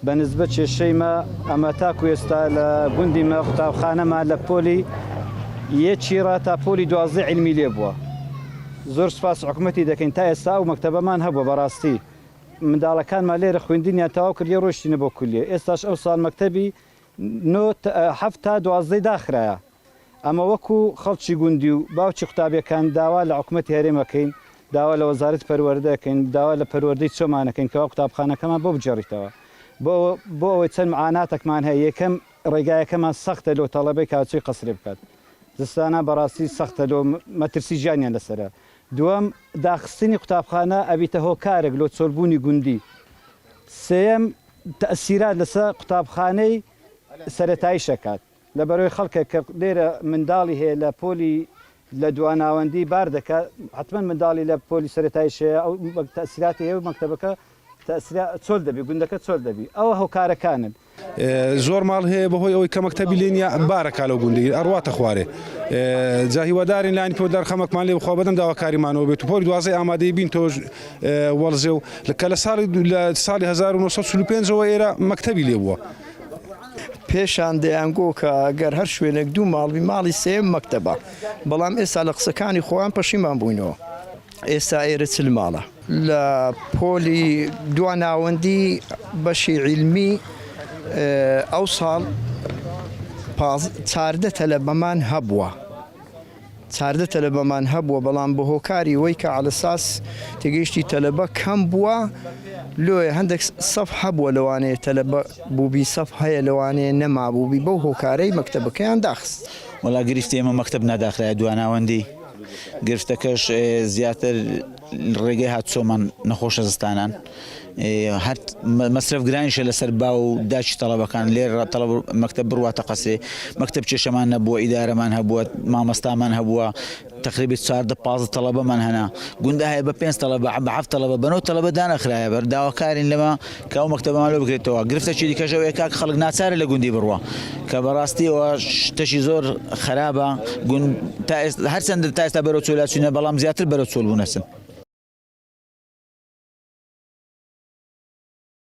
بە نسبەت کێشەی مە ئەمە تاکو ئێستا لە گوندی مە قوتابخانەمان لە پۆلی یەکی ڕا تا پۆلی دوازدەی عیلمی لێ بووە زۆر سوپاس حکومەتی دەکەین تا ئێستا ئەو مەکتەبەمان هەبووە بەڕاستی منداڵەکانمان لێرە خوێندنیان تەواو کردیە ڕۆیشتینە بۆ کولیە ئێستاش ئەو ساڵ مەکتەبی نۆ حەفت تا دوازدەی داخرایە ئەمە وەکو خەڵکی گوندی و باوکی قوتابیەکان داوا لە حکومەتی هەرێم ئەکەین، داوا لە وەزارەتی پەروەردە ئەکەین، داوا لە پەروەردەی چۆمان ئەکەین کەوا قوتابخانەکەمان بۆ بگێڕیتەوە. بۆ بۆ ئەوەی چەند معاناتەکمان هەیە، یەکەم ڕێگایەکەمان سەختە لۆ تەڵەبەی کاچۆی قەسرێ بکات. زستانان بەڕاستی سەختە لۆ مەترسی ژیانیان لەسەرە. دووەم داخستنی قوتابخانە ئەبیتە هۆکارێک لۆ چۆلبوونی گوندی. سێیەم تەئسیرات لەسەر قوتابخانەی سەرەتاییش ئەکات. لەبەرئەوەی خەڵکێک کە لێرە منداڵی هەیە لە پۆلی لە دواناوەندی بار دەکات حتمما منداڵی لە پۆلی سەرەتایش هەیە ئەو تەسیراتی هەیە و مەکتەبەکە تەسرا چۆل دەبی گوندەکە چۆل دەبی ئەوە هۆکارەکانن. زۆر ماڵ هەیە بەهۆی ئەوەی کە مەکتەبی لێ نییە بارەکا لەو گوندەی ئەڕواتە خوارێ جا هیوادارین لانی پێودار خەمەکمان لێ بخوا بەدەم داواکاریمانەوە بێت و پۆلی دوازدەی ئامادەی بین تۆش وەڵزێ و کە لە ساڵی لە ساڵی 1945 ەوە ئێرە مەکتەبی لێ بووە. پێشان دەیانگۆ کە گەر هەر شوێنێک دوو ماڵ بی ماڵی سێیەم مەکتەبە بەڵام ئێستا لە قسەکانی خۆیان پەشیمان بووینەوە ئێستا ئێرە چل ماڵە. لە پۆلی دوا ناوەندی بەشی عیلمی ئەو ساڵ 14 تەلەبەمان هەبووە. 14 تەلەبەمان هەبووە بەڵام بە هۆکاری وەی کە عەلەساس تێگەیشتی تەلەبە کەم بووە لۆیە هەندێک سەف هەبووە لەوانەیە تەلەبە بووبی سەف هەیە لەوانەیە نەمابووبی بەو هۆکارەی مەکتەبەکەیان داخست. وەڵا گرفتی ئێمە مەکتەب ناداخرایە دواناوەندی گرفتەکەش زیاتر ڕێگەی هاتوچۆمان نەخۆشە زستانان هەر مەسرەف گرانیشە لەسەر باو و داچی تەڵەبەکان لێرە تەڵەب مەکتەب بڕواتە قەسرێ مەکتەب کێشەمان نەبووە ئیدارەمان هەبووە مامەستامان هەبووە تقریبی چاردە پازدە تەڵەبەمان هەنا گوندە هەیە بە پێنج تەڵەبە بە حەفت تەڵەبە بە نۆ تەڵەبە دانەخرایە بەر داواکارین لەمە کە ئەو مەکتەبەمان لۆ بکرێتەوە گرفتەکی دیکەش ئەوەیە کاک خەڵک ناچارە لە گوندی بڕوا کە بەڕاستیەوە شتەکی زۆر خراپە گوند تا ئێستا هەرچەندە تا ئێستا بەرەو چۆلا چوینە بەڵام زیاتر بەرەو چۆل بوونەچن.